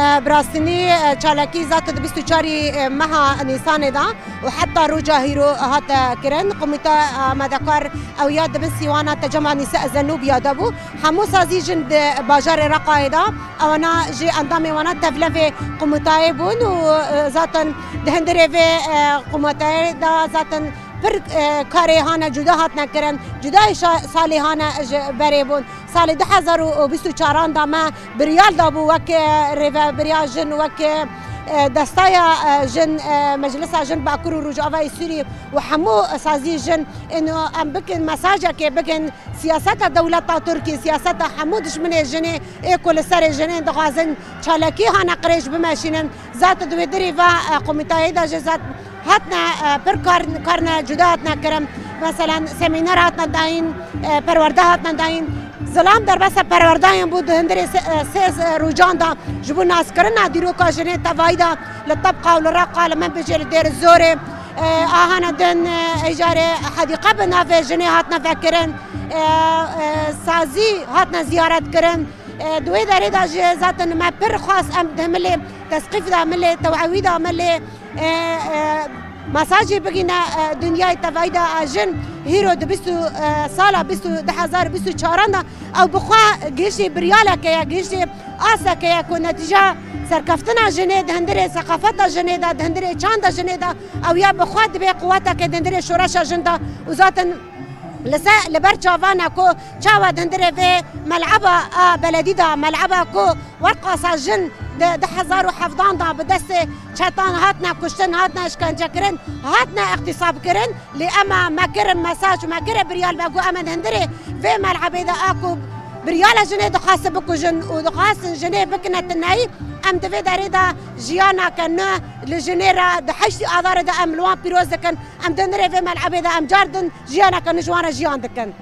E, bi rastînî, e, çalakî zat di bîst û çarî meha Nîsanê de û heta roja hîro hate kirin. Komîta amadekar ew ya di bin sîwana tecema Nîsa Ezenûbiya de bû. Hemû sazî jin di bajarê Reqayê de, ewana jî endamê wana tevlevê komîtayê bûn û, e, zaten di hundirê vê, e, komîtayê de zaten pir, e, karê hane cuda hatine kirin, cudayê şa-, salê hane ji berê bûn. Salê du hezar û bîst û çaran de me biryar dabû wek, e, rêvebiriya jin, wek, e, destaya, e, jin, e, Meclisa Jin Bakur û Rojavayê Sûrî û hemû sazî jin, ino em bikin mesajekê, bikin siyaseta dewleta Tirkî, siyaseta hemû dijminê jinê ê ku li serê jinê dixwazin çalakî hane qirêj bimeşînin. Zat di wê dirî ve, e, komîtayê de jî zat hatine, e, pir kar-, karine cuda hatine kirin. Meselen, semîner hatine dayîn, e, perwerde hatine dayîn. Zilam derbasa perwerdayan bû di hundirê se-, e, sê, e, rojan de ji bo naskirina dîroka jinê tevayî de li Tebqa û li Reqa, li min bijê li Dêr Zorê, E, ahana din, e, êcarê hedîqe bi navê jinê hatine vekirin, e, e, sazî hatine ziyaret kirin. E, di wê derê de jî zaten me pir xwest em di milê tesqîf de, milê tewewî de, milê, e, e, mesajê bigîne, e, dinyayê tevayî de, e, jin hîro di bîst û, e, sala bîst û, du hezar û bîst û çaran de ew bi xwe gihiştê biryaleke ye, gihiştê aseke ye ku netîca serkeftina jinê di hundirê seqafeta jinê de, di hundirê çanda jinê de ew ya bi xwe dibe quweteke di hundirê şoreşa jin de û zaten li ser, li ber çavan e ku çawa di hundirê vê meleba a beledî de, meleba ku werqasa jin di du hezar û hevdan de bi destê çetan hatine kuştin, hatine işkencekirin, hatine îxtîsabkirin, lê ema me kirin mesaj û me kire biryar, me got em ê di hundirê vê melebê de a ku biryara jinê dixwastin bikujin û dixwastin jinê bikine tineyî, em di vê derê de jiyaneke nû li jinê re di heştê Adarê de em li wan pîroz dikin. Em di hundirê vê melebê de em car din jiyaneke nû ji wan re jiyan dikin.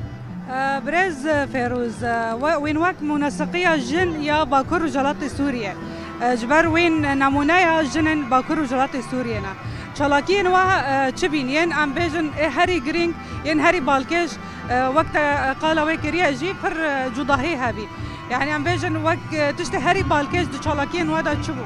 Birêz Fêrûz, we, wîn wek muneseqiya jin ya Bakur Rojhilatê Sûriyê, ji ber wîn nemûneya jinên Bakur Rojhilatê Sûriyê ne. Çalakiyên we çi bîn? Yên em bêjin ê herî girîng, yên herî balkêş, wek te qala wê kiriye jî pir cudahî hebî. Yani em bêjin wek, e, tiştê herî balkêş di çalakiyên we de çi bû?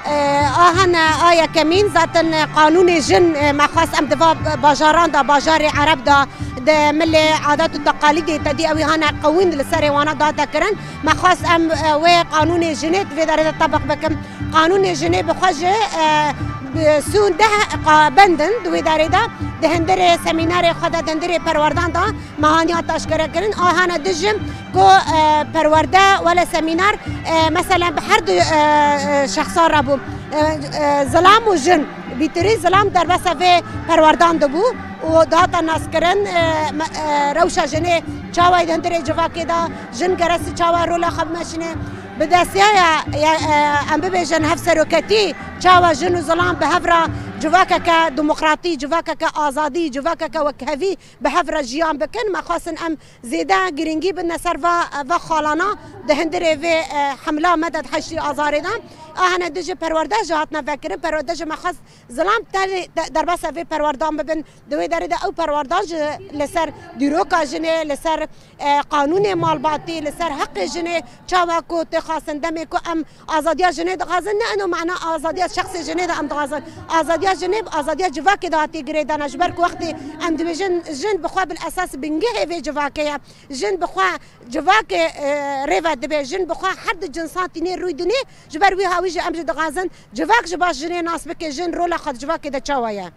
E, a hene a yekemîn zaten, e, qanûnê jin, e, me xwest em di va bajaran de, bajarê Ereb de, di milê adet û teqalîdê te dî ew ê hane qewîn li serê wana date kirin. Me xwest em, e, wê qanûnê jinê di vê derê de tebiq bikim. Qanûnê jinê bi xwe jî, e, bi sûn deh qa-, bend in di wê derê de, di hundirê semînerê xwe de, di hundirê perwerdan de, me haniya taşkere kirin. A hene dijim ku, e, perwerde wele semîner, e, meselen bi her du, e, e, şexsan re bû. E, e, zilam û jin, bîtirî zilam derbasa vê perwerdan dibû û dihata naskirin, e, me, e, rewşa jinê çawa ye di hundirê civakê de, jin geresi çawa rola xwe bimeşîne. Bi destiyaya, ya, e, em bibêjin hevseroketî çawa jin û zilam bi hev re civakeke demokratî, civakeke azadî, civakeke wekhevî bi hev re jiyan bikin. Me xwestin em zêde girîngî bidine ser va, va xalana di hundirê vê, e, hemla me de di heştê Azarê de. A hene dijî perwerde jî hatine vekirin. Perwerde jî me xwest zilam tenê de-, derbasa vê perwerdan bibin. Di wê derê de ew perwerdan jî li ser dîroka jinê, li ser, e, qanûnê malbatî, li ser heqê jinê çawa ku tê xwestin demê ku em Azadiya jinê dixwazin, ne eno mana azadiya şexsê jinê de em dixwazin. Azadiya jinê bi azadiya civakê de hatî girêdana, ji ber ku wextê em dibêjin jin bi xwe bil esas bingehê vê civakê ye. Jin bi xwe civakê, e, rê ve dibe, jin bi xwe her du cinsan tînê rûy dinê, ji ber wî hawî jî em jî dixwazin civak ji baş jinê nas bike, jin rola xwe di civakê de çawa ye.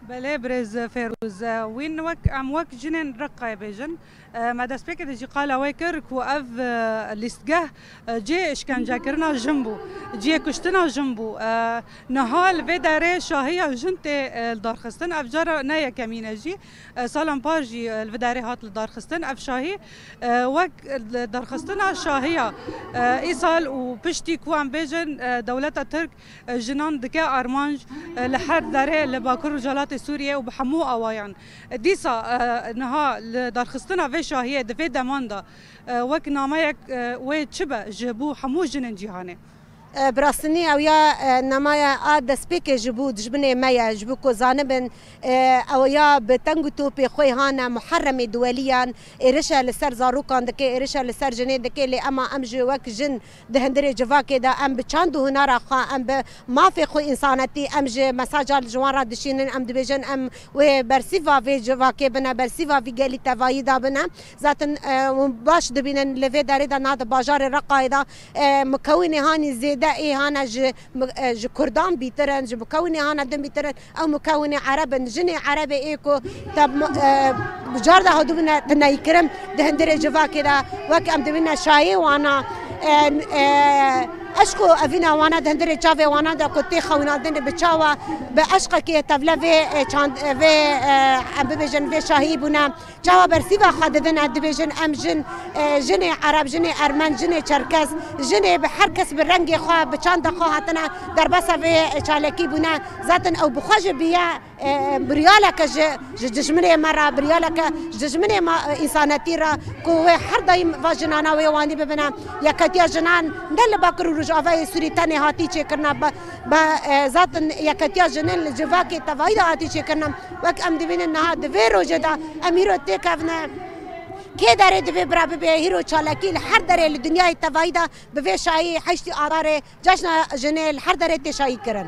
Belê birêz Fêrûz, e, wîn wek, em wek jinên Reqayê bêjin. E, me destpêkê de jî qala wê kir ku ev, e, lîstgeh, e, cihê işkencekirina jin bû, cihê kuştina jin bû. E, niha li vê derê şahiya jin tê, e, lidarxistin. Ev cara ne yekemîn e jî. E, salan par jî, e, li vê derê hat lidarxistin. Ev şahî, e, wek lidarxistina şahiya, e, îsal û piştî ku em bêjin, e, dewleta Tirk e, jinan dike armanc, e, li her derê li Bakur Rojhilatê Sûriyê û bi hemû awayan. E, dîsa, e, niha li darxistina vê şahiyê di vê deman de, e, wek nameyek, e, wê çi be ji bo hemû jinên cîhanê? E, bi rastî ew ya, e, namaya a destpêkê ji bo dijminê me ye, ji bo ku zanibin, e, ew ya bi teng û topê xwe hane Muharremê duweliyan, êrişe li ser zarokan dike, êrişe li ser jinê dike, lê ema em jî wek jin di hundirê civakê de em bi çand û hunera xwe, em bi mafê xwe însanetî, em ji mesaja li ji wan re dişînin, em dibêjin em wê bersîva vê civakê bine, bersîva vî gelî tevayî de bine. Zaten, e, hûn baş dibînin li vê derê de na di bajarê Reqayê de, e, mukewinê hanî zêde ê hane ji, e, ji Kurdan bîtir in, ji mukewinê hane din bîtir in. Ew mukewinê Ereb in, jinê Erebê ê ku te, e, bi car de hatibûne tineyîkirin di hundirê civakê de, wek em dibîne şayê wana, e, e, eşq û evîna wana di hundirê çavê wana de ku tê xewinandinê bi çawa, bi eşqekê tevle vê, e, çand-, e, vê, e, em bibêjin vê şahî bûne. Çawa bersîva xwe didin, em dibêjin em jin, e, jinê Ereb, jinê Ermen, jinê Çerkez, jinê bi her kes bi rengê xwe, bi çanda xwe hatine derbasa vê, e, çalakî bûne. Zaten ew bi xwe jî biye, e, biryaleke ji, ji dijminê me re, biryaleke ji dijminê me, e, însanetî re ku wê her daîm va jinana wê wanî bibine. Yeketiya jinan ne li Bakur û Rojavayê Sûrî tenê hatî çêkirine, be, be, e, zaten yeketiya jinên li civakê tevayî de hatî çêkirine. Wek em dibînin niha di vê rojê de em hîro têkevine kê derê divê bira bibe hîro çalakî li her derê li dinyayê tevayî de bi vê şahî heştî Adarê cejna jinê li her derê tê şahî kirin.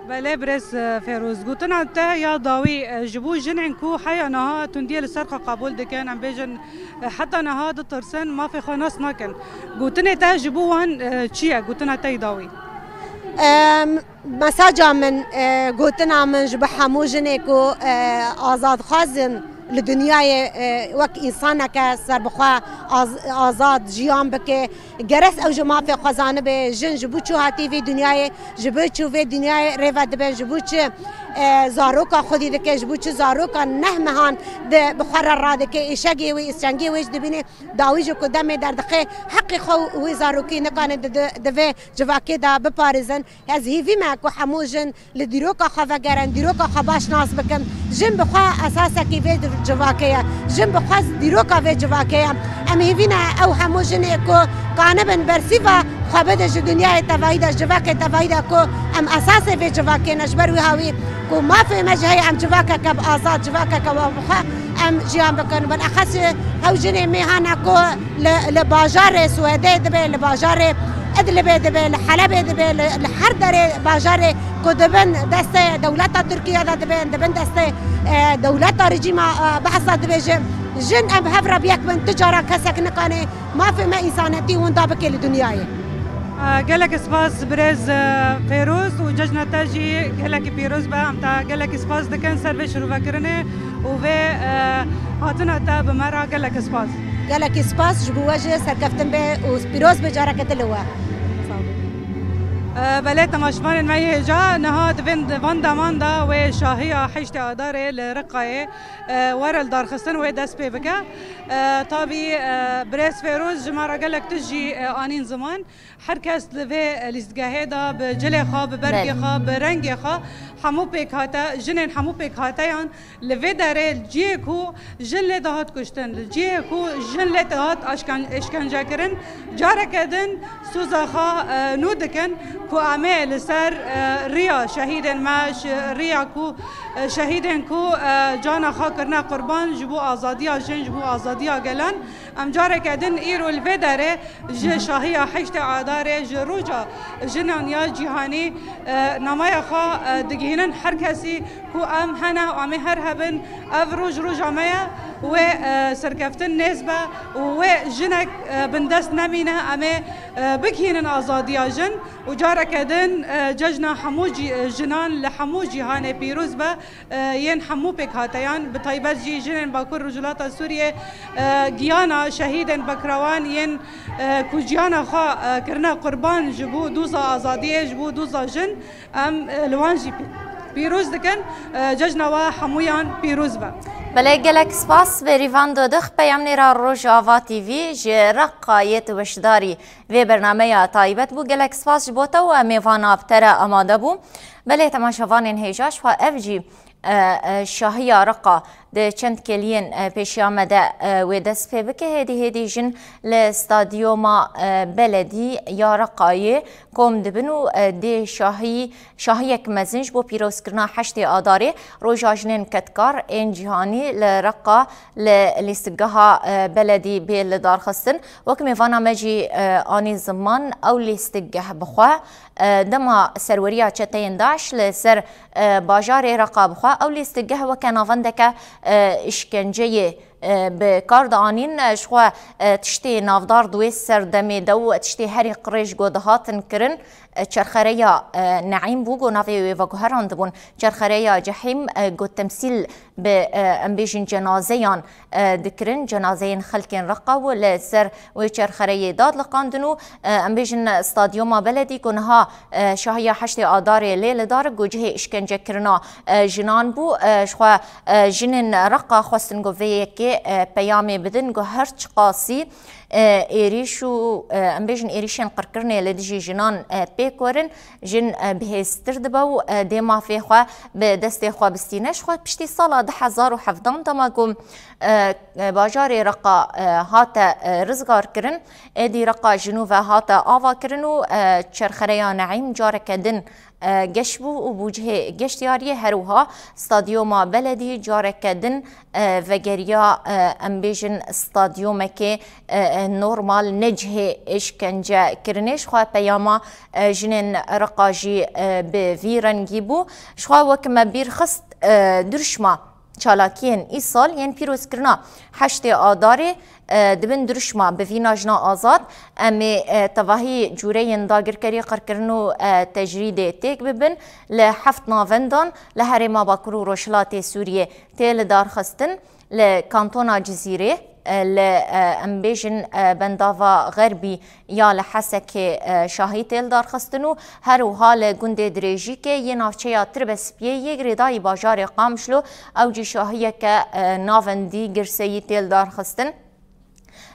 Belê birêz, e, Fêroz, gotina te ya dawî, e, ji bo jinên ku heya niha tundiyê li ser xwe qebûl dikin, em bêjin, e, heta niha ditirsin, mafê xwe nas nakin. Gotinê te ji bo wan, e, çi ye? Gotina te yê dawî? Em, mesaja min, e, gotina min ji bo hemû jinê ku, e, azadxwaz in li dinyayê, e, wek însaneke serbixwe az-, azad jiyan bike. Geres ew ji mafê xwe zanibe, jin ji bo çi hatî vê dinyayê, ji bo çi vê dinyayê rê ve dibe, ji bo çi, e, zaroka xwedî dike, ji bo çi zaroka neh mehan di, bi xwe re radike, êşegê wê, îşengê wê jî dibîne, dawî jî ku demê derdixe, heqê xwe û wê zarokî nikane di, di, di vê civakê de biparêzin. Ez hêvî me ku hemû jin li dîroka xwe vegerin, dîroka xwe baş nas bikin. Jin bi xwe esasekî vê civakê ye. Jin bi xwe dîroka vê civakê ye. Em hêvî ne ew hemû jinê ku kanibin bersîva xwe bidin ji dinyayê tevayî de, civakê tevayî de ku em esasê vê civakê ne. Ji ber wî hawî ku mafê me jî heye em civakeke bi azad, civakeke we bi xwe em jiyan bikin. Bilexes ew jinê me hene ku li, li bajarê Swêdê dibe, li bajarê Idlibê dibe, li Helebê dibe, li, li her derê bajarê ku dibin destê dewleta Tirkiye de dibin, dibin destê, e, dewleta rejîma, e, Behsa dibêje. Jin em hev re bi yek bin, tu cara kesek nikane mafê me însanetî winda bike li dinyayê. E, gelek spas birêz, e, Fêroz û cejna te jî gelekî pîroz be. Em te gelekî spas dikin ser vê şirovekirinê û vê, e, hatina te bi me re gelek spas. Gelekî spas ji bo we jî serkeftin be û pîroz be careke din li we. E, belê temaşevanên me yê hêja, niha di vên, di van deman de wê şahiya heştê Adarê li Reqayê, e, were li darxistin wê dest pê bike. E, tabî, e, birêz Fêroz ji me re gelek tişt jî, e, anîn ziman. Her kes li vê lîstgehê de bi cilê xwe, bi bergê Belê. xwe, bi rengê xwe hemû pêk hate, jinên hemû pêk hateyan li vê derê, li cihê ku jin lê dihat kuştin, li cihê ku jin lê dihat aşken-, êşkence kirin, careke din soza xwe, e, nû dikin ku em ê li ser, e, riya şehîdên me, şi-, riya ku, e, şehîdên ku, e, cana xwe kirine qurban ji bo azadiya jin, ji bo azadiya gelan, em careke din îro li vê derê ji Şahiya heştê Adarê, ji Roja Jinan ya Cîhanî, e, namaya xwe, e, digihînin her kesî ku em hene, em ê her hebin. Ev roj roja me ye, wê, e, serkeftin nêz be û wê jinek, e, bindest nemîne. Em ê, e, bigihînin azadiya jin û careke din, e, cejna hemû cî-, jinan li hemû cîhanê pîroz be. E, yên hemû pêkhateyan, bi taybet jî jinên Bakur Rojhilata Sûriyê, e, giyana şehîdên bekrawan yên, e, ku jiyana xwe, e, kirine qurban ji bo doza azadiyê, ji bo doza jin, em, e, li wan jî pî-, pîroz dikin. E, cejna we hemûyan pîroz be. Belê, gelek spas. Bêrîvan Dodix, peyamnêra Rojava T V ji Reqayê tu beşdarî vê bernameya taybet bû. Gelek spas ji bo te û em ê vana bi te re amade bû. Belê, temaşevanên hêja, ji xwe ev jî e, e, şahiya Reqa di çend kêliyên, e, pêşiya me de, e, wê dest pê bike. Hêdî hêdî jin li stadyoma, e, beledî ya Reqayê kom dibin û, e, dê şahî, şahiyek mezin ji bo pîrozkirina heştê Adarê, Roja Jinên Kedkar ên Cîhanî li Reqa li lîstikgeha, e, beledî bê lidarxistin. Wek mêvana me jî, e, anî ziman, ew lîstikgeh bi xwe, e, dema serweriya çeteyên DAIŞ li ser e, bajarê Reqa bixwe. Ew lîstikgeh weke navendeke, e, îşkenceyê, e, bi kar dianîn. E, ji xwe, e, tiştê navdar di wê serdemê de û tiştê herî qirêj ku dihatin kirin, e, çerxereya, e, Neîm bû, ku navê wê veguherandibûn çerxereya Cehîm, e, ku temsîl bi, e, em bêjin cenazeyan, e, dikirin, cenazeyên xelkên Reqa û li ser wê çerxereyê dadliqandin û, e, em bêjin stadyoma beledî ku niha, e, şahiya heştê Adarê lê li dar ku cihê îşkencekirina, e, jinan bû, e, ji xwe, e, jinên Reqa xwestin ku vê yekê e, peyamê bidin ku her çiqasî, e, êrîş û, e, em bêjin êrîşên qirkirinê li dijî jinan, e, pêk werin, jin, e, bihêztir dibe û, e, dê mafê xwe bi destê xwe bistîne. Ji xwe piştî sala du hezar û hevdehan dema ku, e, e, bajarê Reqa, e, hate, e, rizgarkirin, êdî Reqa ji nû ve hate avakirin û, e, çerxereya Neîm careke din, e, geş bû û bû cihê geştiyariyê. Her wiha stadyoma beledî careke din, e, vegeriya, e, em bêjin stadyomekê, e, e, normal, ne cihê îşkence kirinê. Ji xwe peyama, e, jinên Reqa jî, e, bi vî rengî bû. Ji xwe wek me bîr xist, e, dirûşma çalakiyên îsal yên pîrozkirina heştê Adarê, e, dibin dirûşma bi vîna jina azad. Em ê, e, tevahî cûreyên dagirkerî, qirkirin û, e, tecrîdê têk bibin. Li heft navendan li herêma Bakur û Rojhilatê Sûriyê tê lidarxistin. Li kantona Cizîrê, e, li, e, em bêjin, e, bendava Xerbî ya li Hesekê, e, şahî tê lidarxistin û her wiha li gundê Dirêjîkê yê navçeya Tirbespiyê yê girêdayî bajarê Qamişlo, ew jî şahiyeke, e, navendî girseyî tê lidarxistin.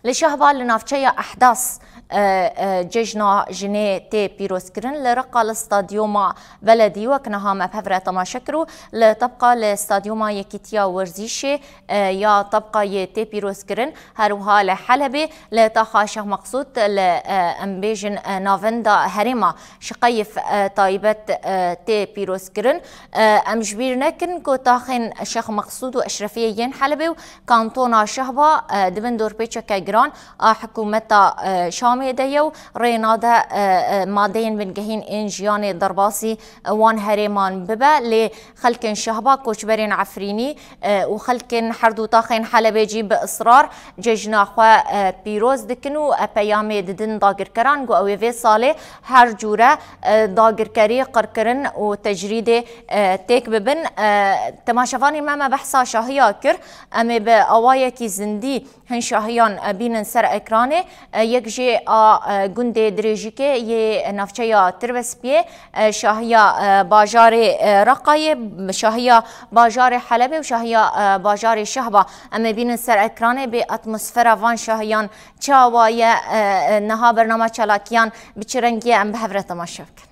Li Şehba li navçeya Ehdas, e, e, cejna jinê tê pîrozkirin. Li Reqa li stadyoma beledî wek niha me bi hev re temaşe kir û li Tebqa li stadyoma Yekîtiya Werzîşê, e, ya Tebqa yê tê pîrozkirin. Her wiha li Helebê li taxa Şex Meqsûd li, e, em bêjin, e, navenda herêma Şiqeyif, e, taybet, e, tê pîrozkirin. E, em ji bîr nekin ku taxên Şex Meqsûd û Eşrefiyê yên Helebê û kantona Şehba, e, di bin dorpêçeke giran a hikûmeta, e, Şamê de ye û rê nade, e, e, madeyên bingehîn ên jiyanê derbasî, e, wan herêman bibe. Lê xelkên Şehba, koçberên Efrînî, e, û xelkên her du taxên Helebê jî bi israr cejna xwe, e, pîroz dikin û, e, peyamê didin dagirkeran ku ew ê vê salê her cûre, e, dagirkerî, qirkirin û tecrîdê, e, têk bibin. E, temaşevanên me, me behsa şahiya kir. Em ê bi awayekî zindî hin şahiyan, e, bînin ser ekranê. E, yek jê a, e, gundê Dirêjîkê yê navçeya Tirbespiyê, e, şahiya, e, bajarê, e, Reqayê, şahiya bajarê Helebê û şahiya, e, bajarê Şehba. Em ê bînin ser ekranê bê atmosfera van şahiyan çawa ye, e, e, niha bernama çalakiyan bi çi rengî ye, em bi hev re temaşe bikin.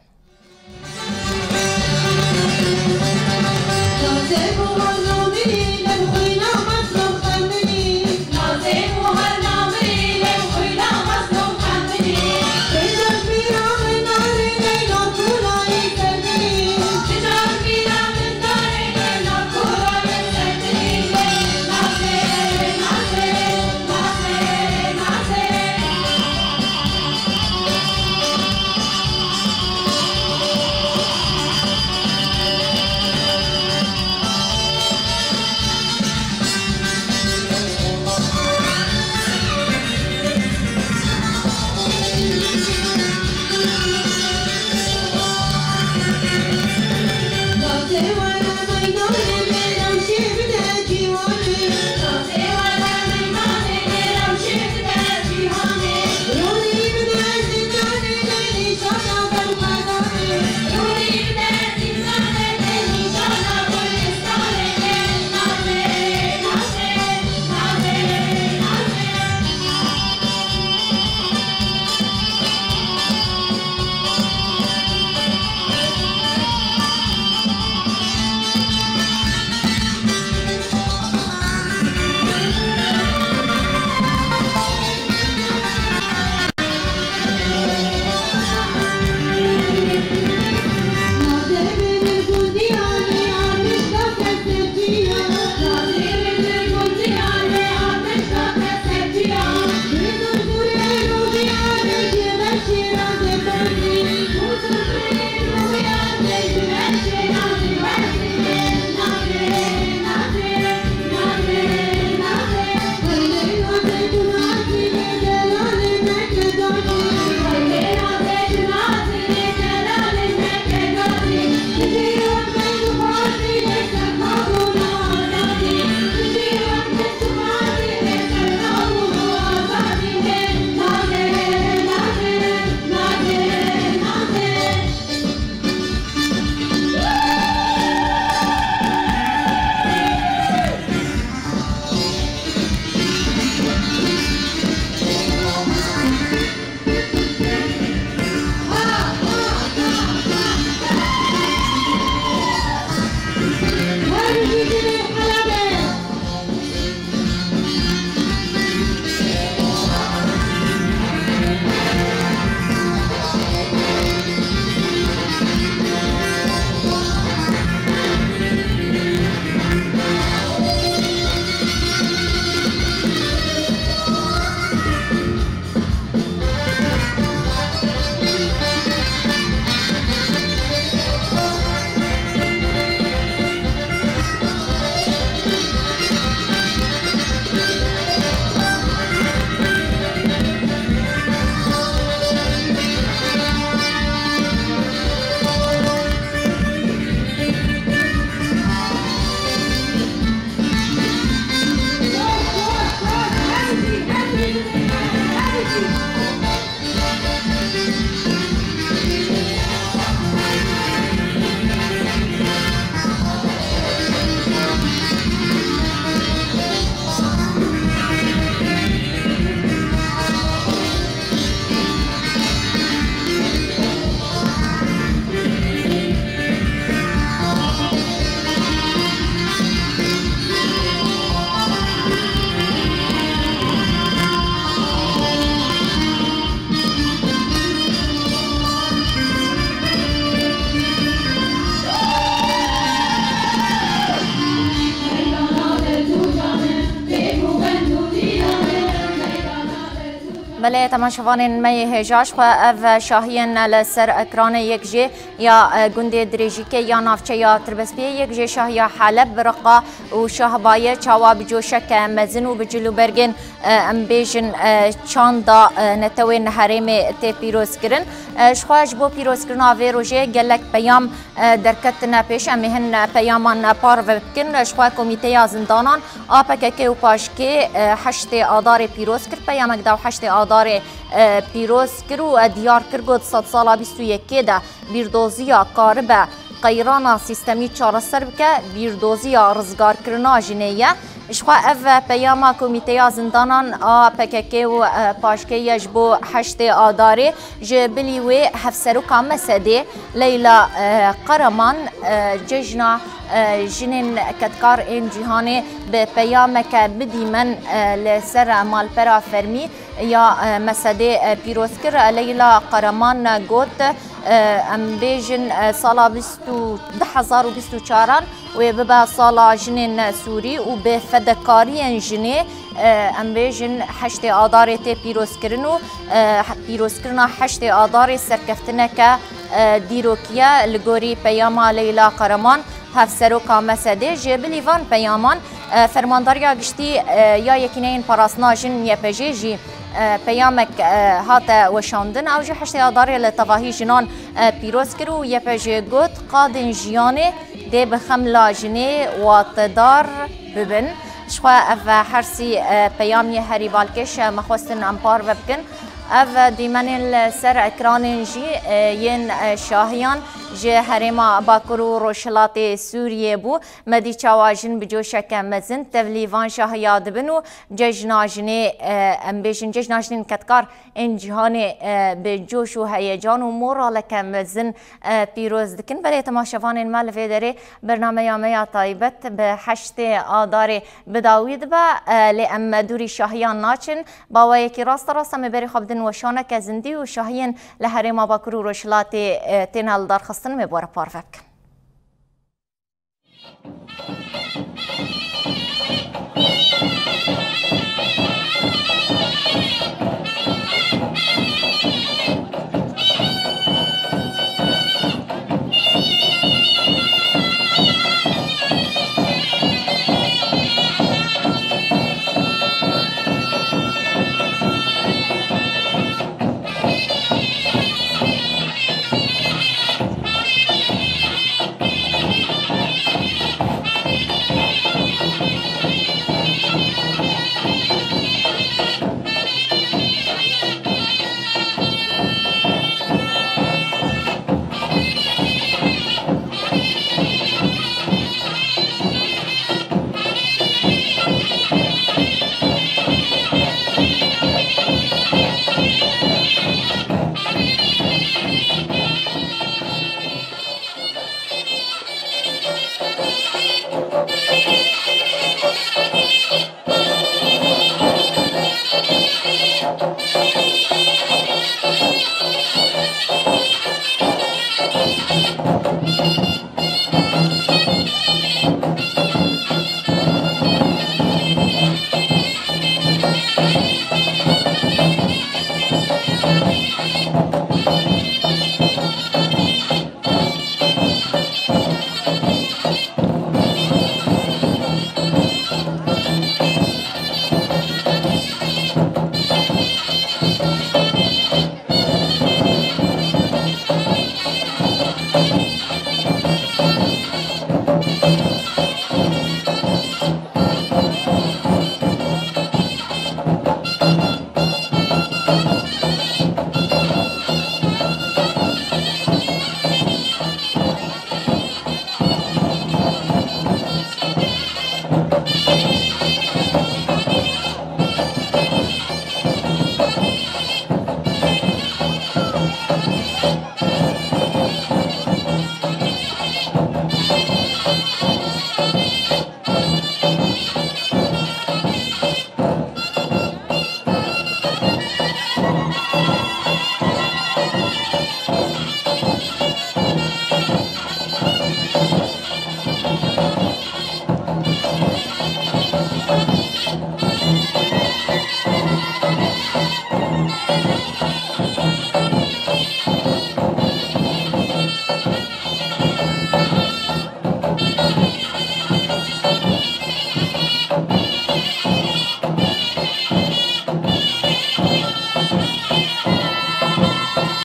Belê, temaşevanên me yê hêja, ji xwe ev şahiyên li ser ekranê yek jê ya, e, gundê Dirêjîkê ya navçeya Tirbespiyê, yek jê şahiya Heleb, Biriqa û Şahbayê çawa bi coşeke mezin û bi cil û bergên, e, em bêjin, e, çanda, e, netewên herêmê tê pîrozkirin. E, ji xwe ji bo pîrozkirina vê rojê gelek peyam, e, derketine pêş. Em ê hin peyaman parve bikin. Ji xwe Komîteya Zindanan a P K K û paşkê, e, heştê Adarê pîroz kir. Peyamek da û heştê Adarê, e, pîroz kir û, e, diyar kir, got, sedsala bîst û yekê de bîrdoziya karibe qeyrana sîstemî çareser bike, bîrdoziya rizgarkirina jinê ye. Ji xwe ev peyama Komîteya Zindanan a P K K û, e, paşkê ye ji bo heştê Adarê. Ji bilî wê Hevseroka Mesedê Leyla, e, Qereman, e, cejna, e, jinên kedkar ên cîhanê bi peyameke bidîmen, e, li ser malpera fermî ya, e, Mesedê, e, pîroz kir. Leyla Qereman got, e, em bêjin, e, sala bîst û, du hezar û bîst û çaran wê bibe sala jinên Sûrî û bi fedekariyên jinê, e, em bêjin heştê Adarê tê pîrozkirin û, e, pîrozkirina heştê Adarê serkeftineke, e, dîrokî ye. Li gorî peyama Leyla Qereman, Hevseroka Mesedê, ji bilî van peyaman, e, Fermandariya Giştî, e, ya Yekîneyên Parastina Jin, Y P J, jî, e, peyamek, e, hate weşandin. Ew jî heştê Adarê li tevahî jinan, e, pîroz kir û Y P J got, qadên jiyanê dê bi xemla jinê watedar bibin. Ji xwe ev her sî, e, peyam yê herî balkêş, e, me xwestin em parve bikin. Ev dîmenên li ser ekranên jî, e, yên, e, şahiyan ji herêma Bakur û Rojhilatê Sûriyê bû. Me dî çawa jin bi coşeke mezin tevlî van şahiya dibin û cejna jinê, e, em bêjin cejna jinên kedkar ên cîhanê, e, bi coş û heyecan û moraleke mezin, e, pîroz dikin. Belê temaşevanên me, li vê derê bernameya me ya taybet bi heştê Adarê bi dawî dibe. E, lê em dûrî şahiyan naçin. Baweyekî raste rast em ê berê xwe bidin weşaneke zindî û şahiyên li herêma Bakur û Rojhilatê, e, tên hildarxistin, em ê bi we re parve bikin.